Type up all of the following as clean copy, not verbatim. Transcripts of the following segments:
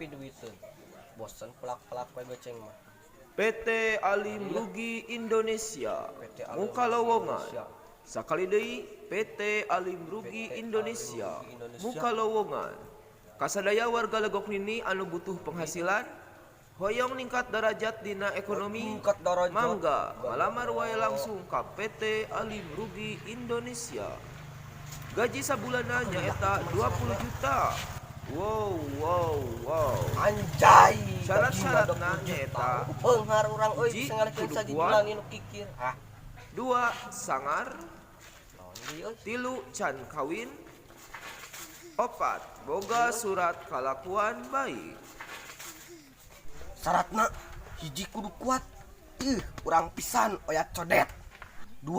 dipiduiteun. Bosen pelak-pelak we geceng mah. PT Alim Rugi Indonesia PT Alim muka Rugi lowongan. Indonesia. Sakali deui, PT Alim Rugi PT Alim Indonesia Rugi Indonesia. Muka lowongan. Kasadaya warga Legok Nini anu butuh penghasilan, hoyong ningkat darajat dina ekonomi, Ningkat darajat. Mangga malamar wae langsung ka PT Alim Rugi Indonesia. Gaji sabulanna nyaeta 20 juta. Wow, wow, wow. Anjay. Syarat-syaratna nyaeta beunghar urang euy Hiji, bisa ngalihkeun kudu saji kuat. bilangin nu kikir. Ah, 2 sangar, naon deui euy? 3 can kawin, 4 boga surat kalakuan baik. Syaratna hiji kudu kuat. Ih, urang pisan oyat codet. 2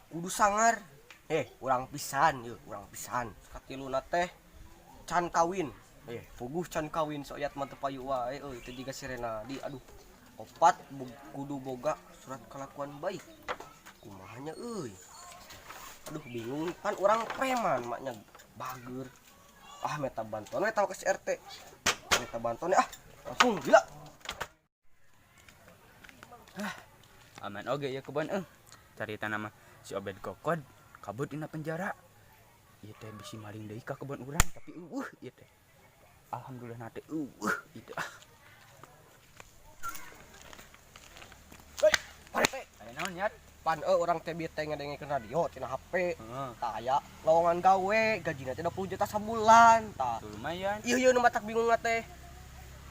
kudu sangar. Urang pisan yeuh, urang pisan. Katiluna teh can kawin. Puguh can kawin so oyat mah teu payu wae euy teu jiga si Renaldi. Aduh. 4 kudu boga surat kelakuan baik. Kumaha nya euy? Aduh bingung pan urang preman maknya bager. Ah meta bantuan we tahu ke si RT. Meta bantuan ah langsung gila. Aman oge ya kebon eh. Carita nama si Obed Kokod kabur dina penjara. Ieu teh bisi maling deui ka kebon urang tapi eueuh ieu teh. Alhamdulillah na teh eueuh ieu teh. Ah. Hei, Pak RT. Aya naon nyat? Pan urang teh bieu teh ngadengekeun radio tina HP. Heeh. Tah aya lowongan gawe gajina teh 20 juta sabulan tah. Tuh lumayan. Ieu ieu nu matak bingung teh.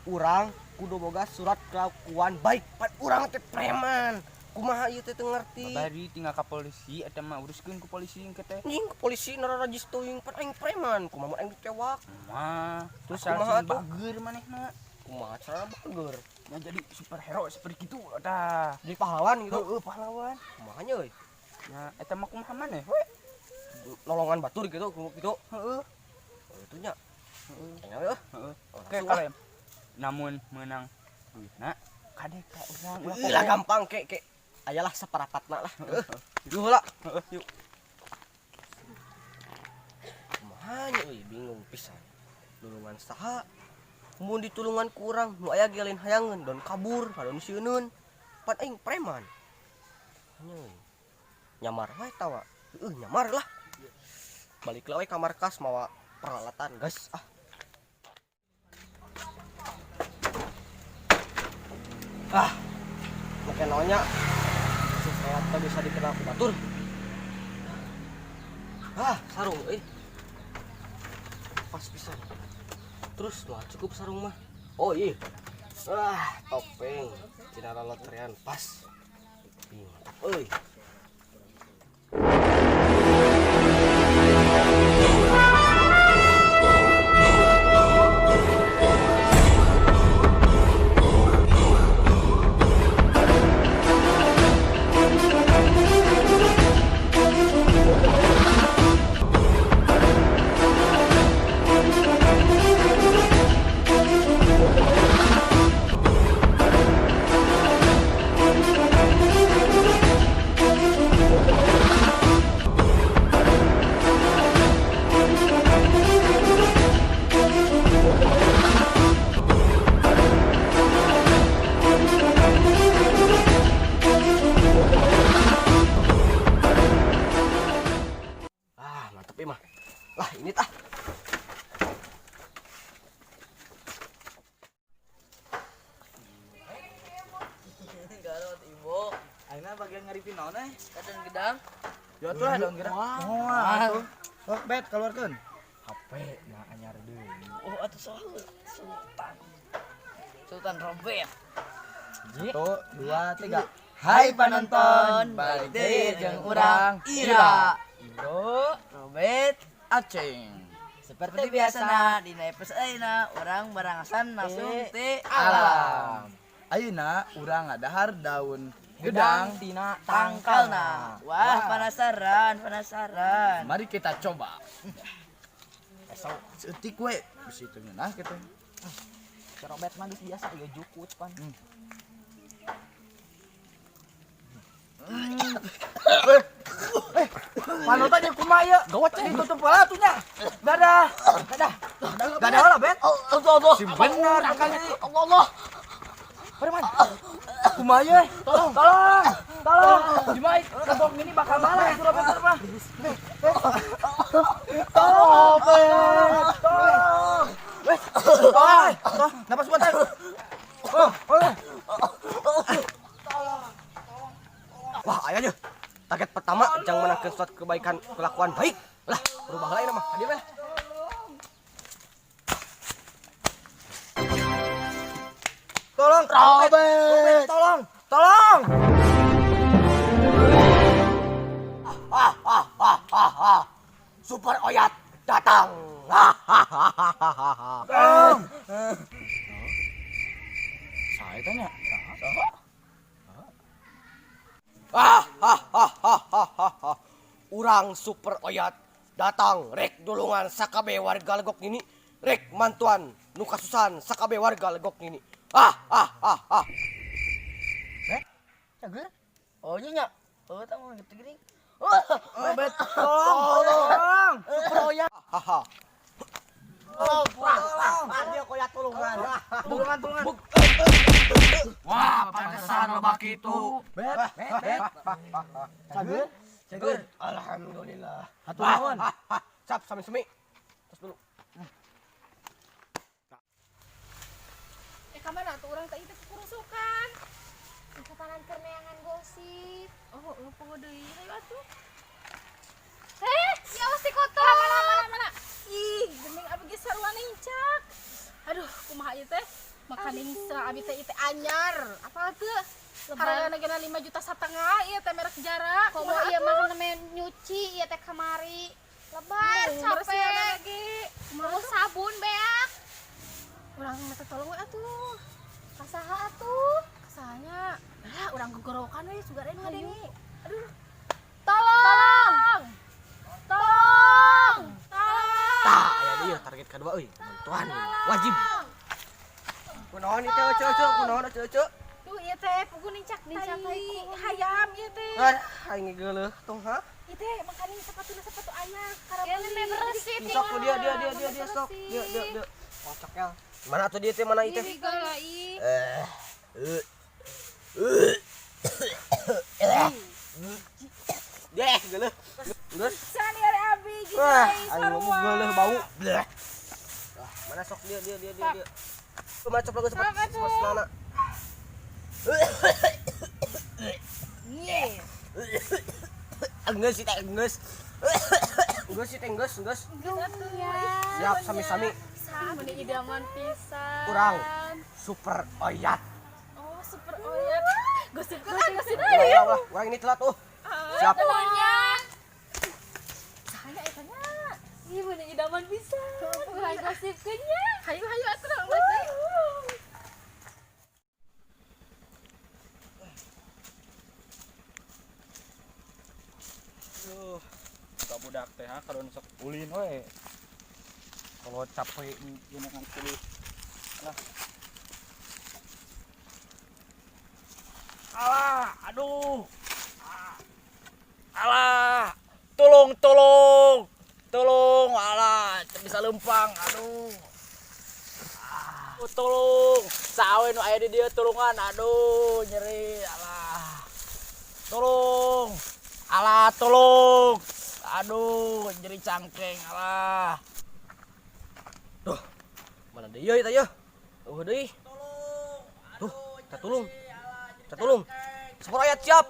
Urang kudu boga surat kelakuan baik pan urang teh preman. Kumaha ieu teh teu ngerti. Babari tinggal ka polisi eta mah uruskeun ku polisi engke teh. Anjing ke polisi nararajis teuing pan aing preman kumaha mun aing ditewak. Mah, terus Kumaha salah atuh? bager manehna. Kumaha cara bager? Nya jadi superhero seperti gitu tah. Jadi pahlawan gitu. Heeh, pahlawan. Kumaha nya euy? Ya eta mah kumaha maneh we? Nolongan batur gitu, kumaha gitu. Heeh. Oh, itu nya. Heeh. Kayaknya euy. Heeh. Oh, Oke, langsung kalau namun menang duitna kade ka urang ulah Ih, lah gampang ke ke. Ayalah saparapatna lah. Heuh. Yuk lah. Heeh, yuk. Kumaha nya euy bingung pisan. Lulungan saha? Mun ditulungan ku urang nu aya ge lain hayangeun don kabur padon sieuneun. Pan aing preman. Nya euy. Nyamar wae tawa. Heueuh nyamar lah. Balik lah we ka markas mawa peralatan guys ah. Ah, make naonnya supaya teu bisa dikenal ku batur. Ah, sarung euy. Pas pisan. Terus lah cukup sarung mah. Oh iya. Ah, topeng. Tina lolotrian pas. Ih, mantap euy. Ah, mantep ieu mah. Lah, ini tah. Garot ibu. Ayeuna bagian ngaripin naon eh? Kadang gedang. Ya atuh lah daun gedang. Wah, atuh. Sok bet keluarkeun. HP na anyar deui. Oh, atuh soal Sultan. Sultan Robert. 1 2 3. Hai penonton, balik deui jeung urang Ira. Ibro, Robert. Aceng. Seperti biasa dina episode ayeuna urang barangasan langsung ti Alam. Ayeuna urang ngadahar daun gedang tina tangkalna. Wah, penasaran, penasaran. Mari kita coba. Esok seutik we bisi teu ngeunah kitu. Si Robert mah geus biasa ieu jukut pan. Panutan jeung kumaha ieu? Gawat ditutup heula atuh nya. Dadah. Dadah. Gak ada lah, Bet. Allah Allah. Si benar kali. Allah Allah. Preman. Kumaha ye? Tolong, tolong, tolong. Jumai, kebok ini bakal malah itu Robert mah. Tolong, Robert. Tolong. Wes, tolong. Tolong, napas buat. Oh, oh. Wah, aya aja. Target pertama jangan menangkan suatu kebaikan kelakuan baik. Lah, berubah lain mah. Hadir lah. Tolong, Robert. Tolong, tolong. Ah, ah, ah, ah, ah. Super Oyat datang. Ah, ah, ah, ah, ah, ah. Tolong. Saya tanya. Ah, ah, ah, ah, ah, ah, ah. Urang Super Oyat datang rek dulungan sakabe warga Legok Nini, rek mantuan nu kasusan sakabe warga Legok Nini. Ah, ah, ah, ah. Cager. Oh iya nya. Oh tang gitu gini. Robert, tolong, tolong. Super Oyat. Haha. Tolong, dia koyak tulungan. Tulungan, tulungan. Wah, pantesan loba kitu. Bet, bet, bet. Cager, cager. Alhamdulillah. Hatur nuhun. Cap sami-sami. Terus dulu. Eh kamana tuh urang teh itu kurusukan. Kapanan keur neangan gosip. Oh, lu poho deui hayu atuh. Eh, ya awas di kotor. Mana mana mana. Ih, geuning abi ge sarua nincak. Aduh, kumaha ieu teh? Makaning sa abi teh ieu teh anyar. Apa teu? Hargana gena 5,5 juta ieu teh merek Jara. Komo ieu mah namanya nyuci ieu teh kamari. Lebar capek. Lagi. Mau sabun beak. Urang minta tolong we atuh. Kasaha atuh? Kasahanya. Lah, urang gegorokan we sugan aya nu ngadenge. Aduh, Tolong. tolong. Tolong. Tah, aya deui target kedua euy. Bantuan wajib. Kunaon ieu teh ece ece, kunaon ece ece. Tuh ieu teh pugu nincak Nincak tai tai kumaha? hayam ieu teh. Ah, aing geuleuh tong ha. Ieu teh makaning sepatuna sepatu anyar karena Ya nembe bersih. Sok tuh dia dia dia dia dia sok. Dia dia dia. Kocok ya. Mana tuh dia teh mana ieu teh? Ih, gala ih. Eh. Deh, geuleuh. Geus. Sani ari abi gitu Wah, euy, aing ngomong sarua. geuleuh bau. Bleh. Ah, mana sok dia dia dia dia dia. Kumaha cop lagu cepat cepat celana. Enggeus sih teh enggeus. Enggeus sih teh enggeus, enggeus. Siap sami-sami. Meni idaman pisan. Urang Super Oyat. Oh, super oyat. Gosip kan gosip. Ulah, ulah, ulah. Urang ini telat tuh. Siap. Sahanya eta nya. Ih, meni idaman pisan. Urang gosipkeun nya. Hayu hayu atuh urang balik deui. Duh, ka budak teh ha kalau sok ulin we. Kalau capek gini kan kulit. Lah. Alah, aduh. Alah, tolong, tolong. Tolong, alah, teu bisa lempang, aduh. Ah, tolong, sawe nu aya di dieu tulungan, aduh, nyeri, alah. Tolong. Alah, tolong. Aduh, nyeri cangkeng, alah. Duh. Mana deui ieu teh ieu? Eueuh deui. Tuh, kita tulung. Kita tulung. Super Oyat siap.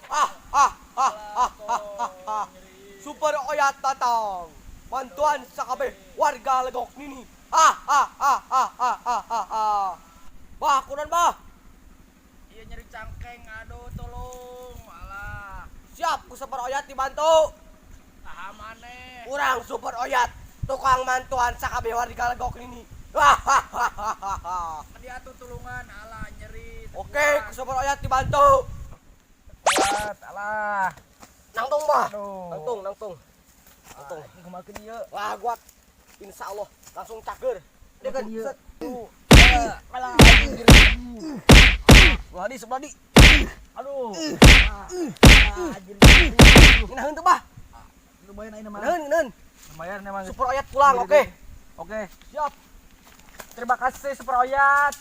Ah, ah, ah, ah, ah, ah, ah. Super Oyat datang. Bantuan sakabeh warga Legok Nini. Ah, ah, ah, ah, ah, ah, ah, ah. Bah, kunaon bah. Iya nyeri cangkeng, aduh, tolong. Alah, Siap, ku Super Oyat dibantu. taha maneh. Urang Super Oyat, tukang mantuan sakabeh warga Legok Nini. Ah, ah, ah, ah, ah, ah. Dia tuh tulungan, alah nyeri. Oke, ku Super Oyat dibantu. Kuat, alah. Nangtung bah. Aduh. Nangtung, nangtung. Nangtung. Kumaha ieu? Wah, gua insya Allah langsung cager. Dia kan set. Alah. Sebelah di, sebelah di. Aduh. Ngeunaheun teu bah. Lumayan ayeuna mah. Neun, neun. Lumayan emang. Super Oyat pulang, oke. Oke. Siap. Terima kasih Super Oyat.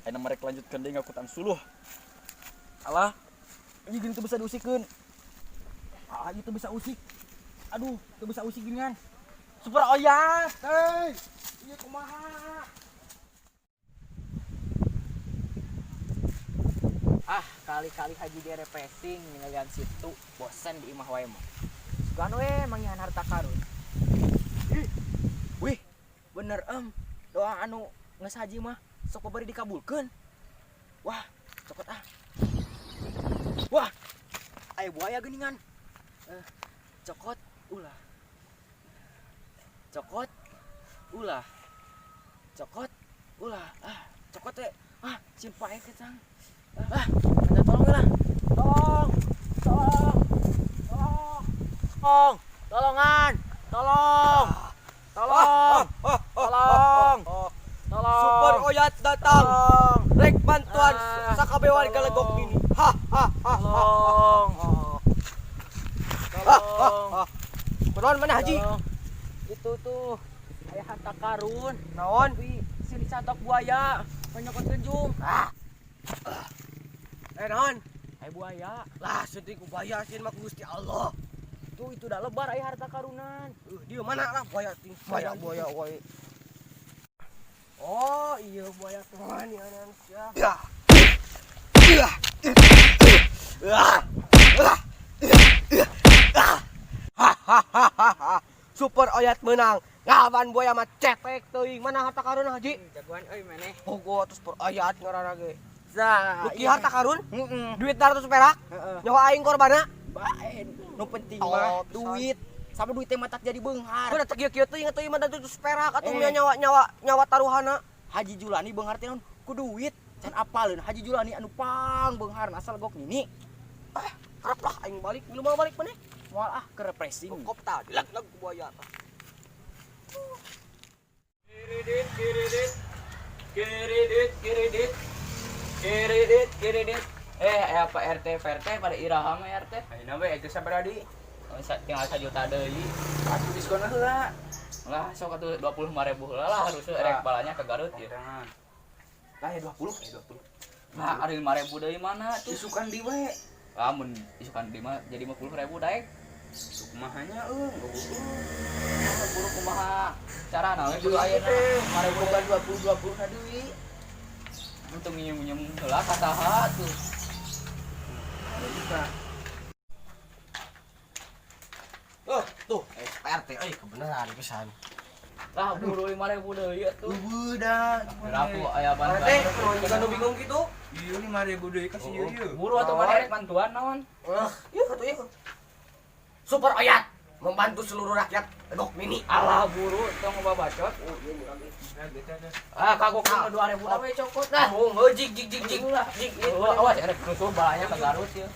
Ayeuna mereka lanjutkan deui ngakutan suluh. Alah, ini gini tuh bisa diusikeun. Ah, itu bisa usik. Aduh, itu bisa usik gini kan. Super Oyat, hei. Iya kumaha? Ah, kali-kali haji di refreshing ningalian situ, bosan di imah wae mah. Sugan we manggihan harta karun. Wih, bener em. Doa anu geus haji mah sok bari dikabulkeun. Wah, cokot ah. Wah, aya buaya geuningan. Eh, cokot ulah. Cokot ulah. Cokot ulah. Ah, cokot teh. Ah, sieun paeh ketang. Ah, minta tolong lah. Tolong. Tolong. Tolong. Tolong. Tolongan. Tolong. Tolong. Tolong. Tolong. Super Oyat datang. Tolong. Rek bantuan Ah, sakabeh warga tolong. Legok Nini. Ha ha ha. Tolong. Tolong. Kunaon mana haji? Tolong. Itu tuh aya harta karun. Naon? Tapi sini catok buaya, penyokot genjung. Eh naon? Aya buaya. Lah sedih ku buaya sieun mah ku Gusti Allah. Tuh itu udah lebar aya harta karunan. Dia mana lah buaya ting buaya buaya buaya. Oh iya buaya tuan ya ya. Ya. Ya. Hahaha. Super Oyat menang. Ngawan buaya mah cetek teuing. Mana harta karun haji? Jagoan euy maneh. Pogo terus Super Oyat ngaranna ge. Zah. Lu harta karun? Heeh. Duit 200 perak? Heeh. Nyawa aing korbana? Bae, nu penting Oh, mah pisan. duit. Sama duitnya mah tak jadi beunghar. Gua teu kieu-kieu teuing atuh ieu mah 200 perak atuh Eh. mia nyawa nyawa nyawa taruhana. Haji Julani beunghar teh naon? Ku duit. Can apaleun Haji Julani anu pang beunghar asal gok nini. Ah, karep lah aing balik, lu mau balik maneh? Moal ah ke refreshing. Kop tah, lag-lag ku buaya tah. Kredit, kredit, kredit, kredit, kredit, kredit. Eh, apa RT, PRT pada iraha mah RT. Ayeuna we itu sabaraha deui? Oh, tinggal 1 juta deui. Atuh diskon heula. Lah, sok atuh 25.000 heula lah harusnya rek balanya ke Garut ya. Jangan. Lah ya 20, ya 20. Nah, ada 5.000 deui mana tuh? Isukan di we. Ah, mun isukan di mah jadi 50.000 daek. Kumaha nya eueuh, Ah, buru kumaha carana we kudu ayeuna 5.000 Boga 20 20 na deui. Untung nyium-nyium heula ka saha tuh. Oh, tuh, PRT euy kebenaran pisan. Lah, buru 5.000 deui atuh. Eueuh da. Berapu aya PRT, bantuan. kunaon juga nu bingung gitu? Ieu 5000 deui kasih ieu ieu. Buru atuh mana rek bantuan naon? Ah, iya atuh ieu. Super Oyat membantu seluruh rakyat Legok Mini. Alah buru tong ngebabacot. Oh, iya murah ge. Ah, kagok 2.000 we cokot dah. Oh, heuh jig jig jig jig. Lah, Jig, jig. Oh, awas rek nusuh balanya ke Garut ya.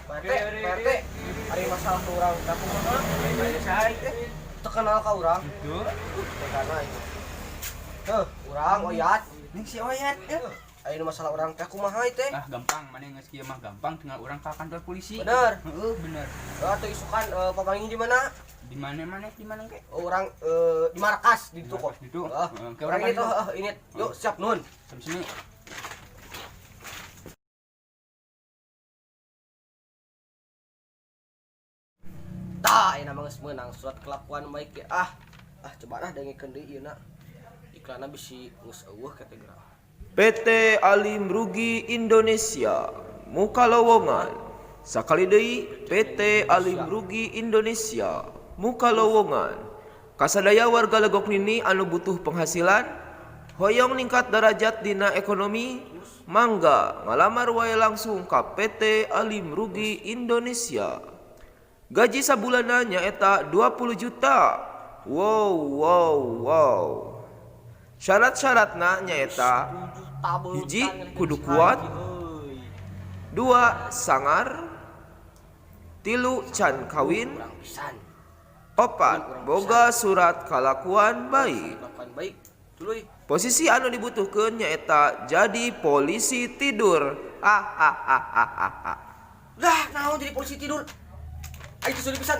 PRT, PRT, ari masalah ke urang da kumaha? Teu kenal ka urang. Itu. Tegana ieu. Heuh, urang Oyat. Ning si Oyat eh. Ayeuna masalah urang teh kumaha ieu teh? Ah gampang, mana geus kieu mah gampang tinggal urang ka kantor polisi. Bener. Heeh, bener. Atuh isukan papanggih di mana? Di mana mana di mana ke? Oh, urang di markas di ditu kok. Di ditu. Heeh. Heeh, ke Urang urang ini ka tuh ditu. heuh, ini. Yuk siap nun. Sampai sini. Tah, ayeuna mah geus meunang surat kelakuan baik ya. Ah, ah coba lah dengekeun deui ieu na. Iklanna bisi geus eueuh kategori. PT Alim Rugi Indonesia muka lowongan. Sakali deui PT Alim Rugi Indonesia muka lowongan. Kasadaya warga Legok Nini anu butuh penghasilan, hoyong ningkat derajat dina ekonomi, mangga ngalamar wae langsung ka PT Alim Rugi Indonesia. Gaji sabulanna nyaeta 20 juta. Wow. Syarat-syaratna nyaeta hiji kudu kuat, dua sangar, tilu can kawin, Pisan. opat boga surat kalakuan baik. Kelakuan baik. Tuluy. Posisi anu dibutuhkeun nyaeta jadi polisi tidur. Ah ah ah ah ah, ah. Lah, naon jadi polisi tidur? Aing teu sudi pisan.